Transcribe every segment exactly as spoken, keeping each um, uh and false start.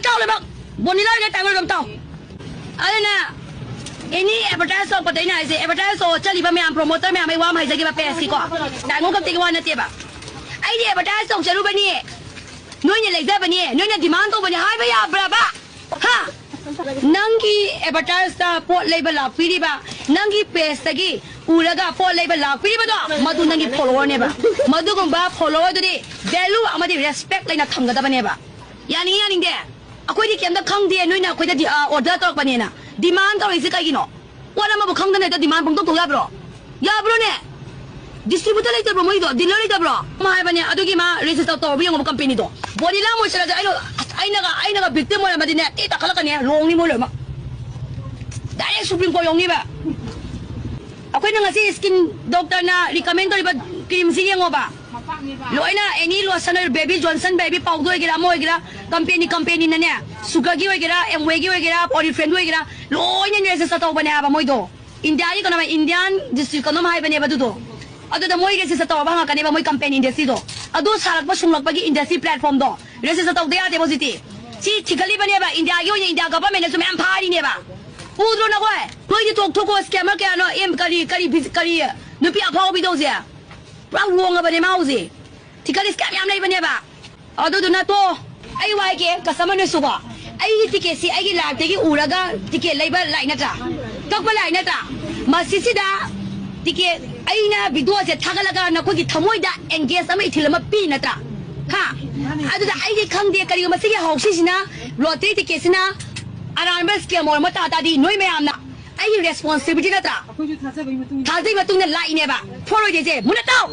ꯇꯥꯎ ꯂꯣꯏꯅꯃꯛ꯫ ꯕꯣꯅꯤꯂꯥ ꯍꯣꯏꯅ ꯇꯥꯏꯉꯣ ꯑꯗꯨꯝ ꯇꯥꯎ꯫ ꯑꯗꯨꯅ ꯑꯦꯅꯤ ꯑꯦꯗꯚꯔꯇꯥꯏꯁ ꯇꯧꯔꯛꯄꯗ ꯑꯩꯅ ꯍꯥꯏꯁꯦ, ꯑꯦꯗꯚꯔꯇꯥꯏꯁ ꯇꯧ ꯆꯠꯂꯤꯕ ꯃꯌꯥꯝ, ꯄ꯭ꯔꯣꯃꯣꯇꯔ ꯃꯌꯥꯝ, ꯑꯩ ꯋꯥ ꯑꯃ ꯍꯥꯏꯖꯒꯦꯕ, ꯄꯦꯖꯀꯤꯀꯣ, ꯇꯥꯏꯉꯣ ꯈꯛꯇꯒꯤ ꯋꯥ ꯅꯠꯇꯦꯕ꯫ ꯑꯩꯗꯤ ꯑꯦꯗꯚꯔꯇꯥꯏꯁ ꯇꯧ ꯆꯠꯂꯨꯕꯅꯤ, ꯅꯣꯏꯅ ꯂꯩꯖꯕꯅꯤ, ꯅꯣꯏꯅ ꯗꯤꯃꯥꯟ ꯇꯧꯕꯅꯤ ꯍꯥꯏꯕ ꯌꯥꯕ꯭ꯔꯕ? ꯍꯥ? ꯅꯪꯒꯤ ꯑꯦꯗꯚꯔꯇꯥꯏꯁꯇ ꯄꯣꯠ ꯂꯩꯕ ꯂꯥꯛꯄꯤꯔꯤꯕ, ꯅꯪꯒꯤ ꯄꯦꯖꯇꯒꯤ ꯎꯔꯒ ꯄꯣꯠ ꯂꯩꯕ ꯂꯥꯛꯄꯤꯔꯤꯕꯗꯣ, ꯃꯗꯨ ꯅꯪꯒꯤ ꯐꯣꯂꯣꯋꯔꯅꯦꯕ꯫ ꯃꯗꯨꯒꯨꯝꯕ ꯐꯣꯂꯣꯋꯔꯗꯨꯗꯤ ꯚꯦꯂꯨ ꯑꯃꯗꯤ ꯔꯦꯁꯄꯦꯛ ꯂꯩꯅ ꯊꯝꯒꯗꯕꯅꯦꯕ꯫ ꯌꯥꯅꯤꯡꯉꯤ ꯌꯥꯅꯤꯡꯗꯦ, ꯑꯩꯈꯣꯏꯗꯤ ꯀꯩꯝꯇ ꯈꯪꯗꯦ, ꯅꯣꯏꯅ ꯑꯩꯈꯣꯏꯗ ꯗꯤ-, ꯑ, ꯑꯣꯔꯗꯔ ꯇꯧꯔꯛꯄꯅꯦꯅ ꯗꯤꯃꯥꯟ ꯇꯧꯔꯛꯏꯁꯦ ꯀꯩꯒꯤꯅꯣ? ꯄꯣꯠ ꯑꯃꯕꯨ ꯈꯪꯗꯅ ꯍꯦꯛꯇ ꯗꯤꯃꯥꯟ ꯄꯪꯇꯧ ꯇꯧ ꯌꯥꯕ꯭ꯔꯣ? ꯌꯥꯕ꯭ꯔꯣꯅꯦ? ꯗꯤꯁꯇ꯭ꯔꯤꯕ꯭ꯌꯨꯇꯔ ꯂꯩꯇꯕ꯭ꯔꯣ ꯃꯣꯏꯗꯣ? ꯗꯤꯂꯔ ꯂꯩꯇꯕ꯭ꯔꯣ? ꯑꯃ ꯍꯥꯏꯕꯅꯦ, ꯑꯗꯨꯒꯤ ꯃꯥ ꯔꯦꯖꯤꯁꯇꯔ ꯇꯧꯔꯕ ꯌꯦꯡꯉꯣꯕ ꯀꯝꯄꯦꯅꯤꯗꯣ꯫ ꯕꯣꯅꯤꯂꯥ ꯃꯣꯏꯆꯔꯥꯏꯖꯔ ꯑꯩꯅ, ꯑꯩꯅꯒ, ꯑꯩꯅꯒ ꯚꯤꯛꯇꯤꯝ ꯑꯣꯏꯔꯝꯃꯗꯤꯅꯦ, ꯇꯤ ꯇꯥꯈꯠꯂꯛꯀꯅꯤ, ꯂꯣꯡꯅꯤ ꯃꯣꯏ ꯂꯣꯏꯅꯃꯛ꯫ ꯗꯥꯏꯔꯦꯛ ꯁꯨꯄ꯭ꯔꯤꯝ ꯀꯣꯔꯠ ꯌꯧꯅꯤꯕ꯫ ꯑꯩꯈꯣꯏꯅ ꯉꯁꯤ ꯁ꯭ꯀꯤꯟ ꯗꯣꯛꯇꯔꯅ ꯔꯤꯀꯃꯦꯟ ꯇꯧꯔꯤꯕ ꯀ꯭ꯔꯤꯝꯁꯤ ꯌꯦꯡꯉꯣꯕ꯫ ꯂꯣꯏꯅ ꯑꯦꯅꯤ ꯂꯣꯁꯟ ꯑꯣꯏꯔ, ꯕꯦꯕꯤ ꯖꯣꯟꯁꯟ ꯕꯦꯕꯤ ꯄꯥꯎꯗꯔ ꯑꯣꯏꯒꯦꯔꯥ, ꯑꯃ ꯑꯣꯏꯒꯦꯔꯥ, ꯀꯝꯄꯦꯅꯤ, ꯀꯝꯄꯦꯅꯤꯅꯅꯦ, ꯁꯨꯒꯔꯒꯤ ꯑꯣꯏꯒꯦꯔꯥ, ꯑꯦꯝꯋꯦꯒꯤ ꯑꯣꯏꯒꯦꯔꯥ, ꯑꯣꯔꯤꯐ꯭ꯔꯦꯟꯒꯤ ꯑꯣꯏꯒꯦꯔꯥ, ꯂꯣꯏꯅ ꯔꯦꯖꯤꯁꯇꯔ ꯇꯧꯕꯅꯦ ꯍꯥꯏꯕ ꯃꯣꯏꯗꯣ꯫ ꯏꯟꯗꯤꯌꯥꯒꯤ ꯀꯩꯅꯣ, ꯏꯟꯗꯤꯌꯥꯟ ꯗꯤꯁꯇ꯭ꯔꯤꯛ ꯀꯩꯅꯣꯝ ꯍꯥꯏꯕꯅꯦꯕ ꯑꯗꯨꯗꯣ꯫ ꯑꯗꯨꯗ ꯃꯣꯏ ꯔꯦꯖꯤꯁꯇꯔ ꯇꯧꯔꯕ ꯍꯪꯉꯛꯀꯅꯦꯕ ꯃꯣꯏ ꯀꯝꯄꯦꯅꯤ ꯏꯟꯗꯁꯇ꯭ꯔꯤꯗꯣ꯫ ꯑꯗꯨ ꯁꯥꯔꯛꯄ ꯁꯨꯡꯂꯛꯄꯒꯤ ꯏꯟꯗꯁꯇ꯭ꯔꯤ ꯄ꯭ꯂꯦꯠꯐꯣꯝꯗꯣ ꯔꯦꯖꯤꯁꯇꯔ ꯇꯧꯗ ꯌꯥꯗꯦꯕ ꯍꯧꯖꯤꯛꯇꯤ꯫ ꯁꯤ ꯊꯤꯒꯠꯂꯤꯕꯅꯦꯕ, ꯏꯟꯗꯤꯌꯥꯒꯤ ꯑꯣꯏꯅ ꯏꯟꯗꯤꯌꯥ ꯒꯚꯔꯟꯃꯦꯟꯠꯅꯁꯨ ꯃꯌꯥꯝ ꯐꯥꯔꯤꯅꯦꯕ꯫ ꯎꯗ꯭ꯔꯣ ꯅꯈꯣꯏ? ꯅꯣꯏꯗꯤ ꯇꯣꯛꯊꯣꯛꯈꯣ, ꯁ꯭ꯀꯦꯃꯔ ꯀꯌꯥꯅꯣ? ꯑꯦꯝ, ꯀꯔꯤ, ꯀꯔꯤ ꯕꯤꯖ-, ꯀꯔꯤ ꯅꯨꯄꯤ ꯑꯐꯥꯎꯕꯤꯗꯣ ꯍꯧꯖꯤꯛ? ꯄꯨꯔꯥ ꯂꯣꯡꯉꯕꯅꯦ ꯃꯥ ꯍꯧꯖꯤꯛ꯫ ꯊꯤꯀꯥ ꯂꯤꯁ ꯀꯌꯥꯝ ꯌꯥꯝ ꯂꯩꯕꯅꯦꯕ꯫ ꯑꯗꯨꯗꯨꯅ ꯇꯣ, ꯑꯩ ꯋꯥꯏꯒꯦ, ꯀꯁꯇꯃꯔꯅꯁꯨꯀꯣ꯫ ꯑꯩꯒꯤ ꯇꯤꯀꯦꯠꯁꯤ ꯑꯩꯒꯤ ꯂꯥꯏꯐꯇꯒꯤ ꯎꯔꯒ ꯇꯤꯀꯦꯠ ꯂꯩꯕ ꯂꯥꯛꯏ ꯅꯠꯇ꯭ꯔꯥ? ꯀꯛꯄ ꯂꯥꯛꯏ ꯅꯠꯇ꯭ꯔꯥ? ꯃꯁꯤꯁꯤꯗ ꯇꯤꯀꯦꯠ, ꯑꯩꯅ ꯚꯤꯗꯤꯑꯣꯁꯦ ꯊꯥꯒꯠꯂꯒ ꯅꯈꯣꯏꯒꯤ ꯊꯃꯣꯏꯗ ꯑꯦꯡꯒꯦꯖ ꯑꯃ, ꯏꯊꯤꯜ ꯑꯃ ꯄꯤ ꯅꯠꯇ꯭ꯔꯥ? ꯍꯥ? ꯑꯗꯨꯗ ꯑꯩꯗꯤ ꯈꯪꯗꯦ, ꯀꯔꯤꯒꯨꯝꯕ ꯁꯤꯒꯤ ꯍꯧꯁꯤꯁꯤꯅ ꯂꯣꯇꯔꯤ ꯇꯤꯀꯦꯠꯁꯤꯅ ꯑꯔꯥꯟꯕ ꯁ꯭ꯀꯦꯝ ꯑꯣꯏꯔꯝꯕ ꯇꯥ ꯇꯥꯔꯗꯤ ꯅꯣꯏ ꯃꯌꯥꯝꯅ ꯑꯩꯒꯤ ꯔꯦꯁꯄꯣꯟꯁꯤꯕꯤꯂꯤꯇꯤ ꯅꯠꯇ꯭ꯔꯥ? ꯑꯩꯈꯣꯏꯁꯨ ꯊꯥꯖꯕꯒꯤ ꯃꯇꯨꯡ ꯏꯟꯅ꯫ ꯊꯥꯖꯕꯒꯤ ꯃꯇꯨꯡ ꯏꯟꯅ ꯂꯥꯛꯏꯅꯦꯕ꯫ ꯐꯣꯔ ꯑꯣꯏꯗꯣꯏꯁꯦ꯫ ꯃꯨꯟꯅ ꯇꯥꯎ꯫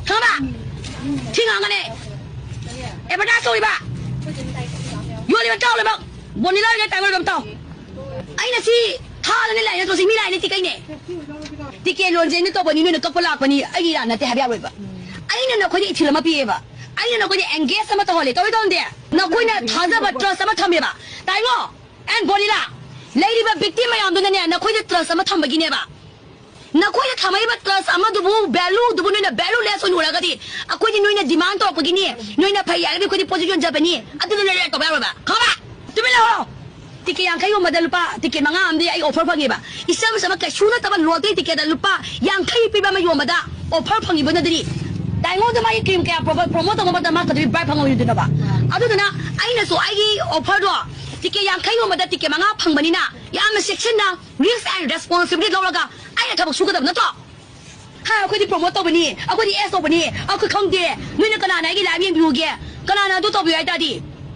ꯈꯪꯉꯕ? ꯁꯤ ꯉꯥꯡꯒꯅꯦ꯫ ꯑꯦꯗꯚꯔꯇꯥꯏꯁ ꯇꯧꯔꯤꯕ꯫ ꯌꯣꯜꯂꯤꯕ ꯇꯥꯎ ꯂꯣꯏꯅꯃꯛ꯫ ꯕꯣꯅꯤꯂꯥ ꯑꯣꯏꯒꯦꯔꯥ ꯇꯥꯏꯒꯔ ꯑꯣꯏꯒꯦꯔꯥ ꯇꯥꯎ꯫ ꯑꯩꯅ ꯁꯤ ꯊꯥꯗꯅ ꯂꯥꯛꯏ ꯅꯠꯇ꯭ꯔꯣ? ꯁꯤ ꯃꯤ ꯂꯥꯛꯏꯅꯦ ꯇꯤꯀꯩꯅꯦ꯫ ꯇꯤꯀꯦꯠ ꯂꯣꯟꯁꯦ ꯑꯩꯅ ꯇꯧꯕꯅꯤ, ꯅꯣꯏꯅ ꯀꯛꯄ ꯂꯥꯛꯄꯅꯤ, ꯑꯩꯒꯤ ꯏꯔꯥꯟ ꯅꯠꯇꯦ ꯍꯥꯏꯕ ꯌꯥꯔꯣꯏꯕ꯫ ꯑꯩꯅ ꯅꯈꯣꯏꯗ ꯏꯊꯤꯜ ꯑꯃ ꯄꯤꯌꯦꯕ꯫ ꯑꯩꯅ ꯅꯈꯣꯏꯗ ꯑꯦꯡꯒꯦꯖ ꯑꯃ ꯇꯧꯍꯜꯂꯦ꯫ ꯇꯧꯏ ꯇꯧꯗꯦ? ꯅꯈꯣꯏꯅ ꯊꯥꯖꯕ, ꯇ꯭ꯔꯁ ꯑꯃ ꯊꯝꯃꯦꯕ꯫ ꯇꯥꯏꯉꯣ? ꯑꯦꯟ ꯕꯣꯅꯤꯂꯥ, ꯂꯩꯔꯤꯕ ꯚꯤꯛꯇꯤꯝ ꯃꯌꯥꯝꯗꯨꯅꯅꯦ, ꯅꯈꯣꯏꯗ ꯇ꯭ꯔꯁ ꯑꯃ ꯊꯝꯕꯒꯤꯅꯦꯕ꯫ ꯅꯈꯣꯏꯅ ꯊꯝꯃꯛꯏꯕ trust ꯑꯃꯗꯨꯕꯨ, value ꯗꯨꯕꯨ ꯅꯣꯏꯅ value less ꯑꯣꯏꯅ ꯎꯔꯒꯗꯤ, ꯑꯩꯈꯣꯏꯗꯤ ꯅꯣꯏꯅ demand ꯇꯧꯔꯛꯄꯒꯤꯅꯤ, ꯅꯣꯏꯅ ꯐꯩ ꯍꯥꯏꯔꯒꯗꯤ ꯑꯩꯈꯣꯏꯗꯤ position ꯆꯠꯄꯅꯤ, ꯑꯗꯨꯗ ꯅꯣꯏ react ꯇꯧꯕ ꯌꯥꯔꯣꯏꯕ, ꯈꯪꯉꯕ? ꯇꯨꯃꯤꯟ ꯂꯩꯍꯧꯔꯣ꯫ Ticket ꯌꯥꯡꯈꯩ ꯌꯣꯟꯕꯗ ꯂꯨꯄꯥ ticket ꯃꯉꯥ ꯑꯃꯗꯤ ꯑꯩ offer ꯐꯪꯉꯦꯕ꯫ ꯏꯆꯝ ꯆꯝꯕ ꯀꯩꯁꯨ ꯅꯠꯇꯕ lottery ticket ꯂꯨꯄꯥ ꯌꯥꯡꯈꯩ ꯄꯤꯕ ꯑꯃ ꯌꯣꯟꯕꯗ offer ꯐꯪꯉꯤꯕꯅꯗꯤ, ꯗꯥꯏꯃꯣꯟꯗ ꯃꯥꯒꯤ cream ꯀꯌꯥ promote ꯇꯧꯕ ꯃꯇꯝꯗ ꯃꯥ ꯀꯩꯗꯧꯕꯩ bright ꯐꯪꯉꯣꯏꯗꯣꯏꯅꯣꯕ? ꯑꯗꯨꯗꯨꯅ ꯑꯩꯅꯁꯨ ꯑꯩꯒꯤ offer ꯗꯣ ticket ꯌꯥꯡꯈꯩ ꯌꯣꯟꯕꯗ ticket ꯃꯉꯥ ꯐꯪꯕꯅꯤꯅ ꯌꯥꯝꯅ ꯆꯦꯛꯁꯤꯟꯅ risk and responsibility ꯂꯧꯔꯒ ꯑꯩꯅ ꯊꯕꯛ ꯁꯨꯒꯗꯕ ꯅꯠꯇ꯭ꯔꯣ? ꯍꯥ, ꯑꯩꯈꯣꯏꯗꯤ promote ꯇꯧꯕꯅꯤ, ꯑꯩꯈꯣꯏꯗꯤ ads ꯇꯧꯕꯅꯤ, ꯑꯩꯈꯣꯏ ꯈꯪꯗꯦ, ꯅꯣꯏꯅ ꯀꯅꯥꯅ ꯑꯩꯒꯤ live ꯌꯦꯡꯕꯤꯌꯨꯒꯦ? ꯀꯅꯥꯅ ꯑꯗꯨ ꯇꯧꯕꯤꯌꯨ ꯍꯥꯏ ꯇꯥꯔꯗꯤ?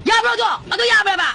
ꯌꯥꯕ꯭ꯔꯣ ꯑꯗꯣ? ꯑꯗꯨ ꯌꯥꯕ꯭ꯔꯕ?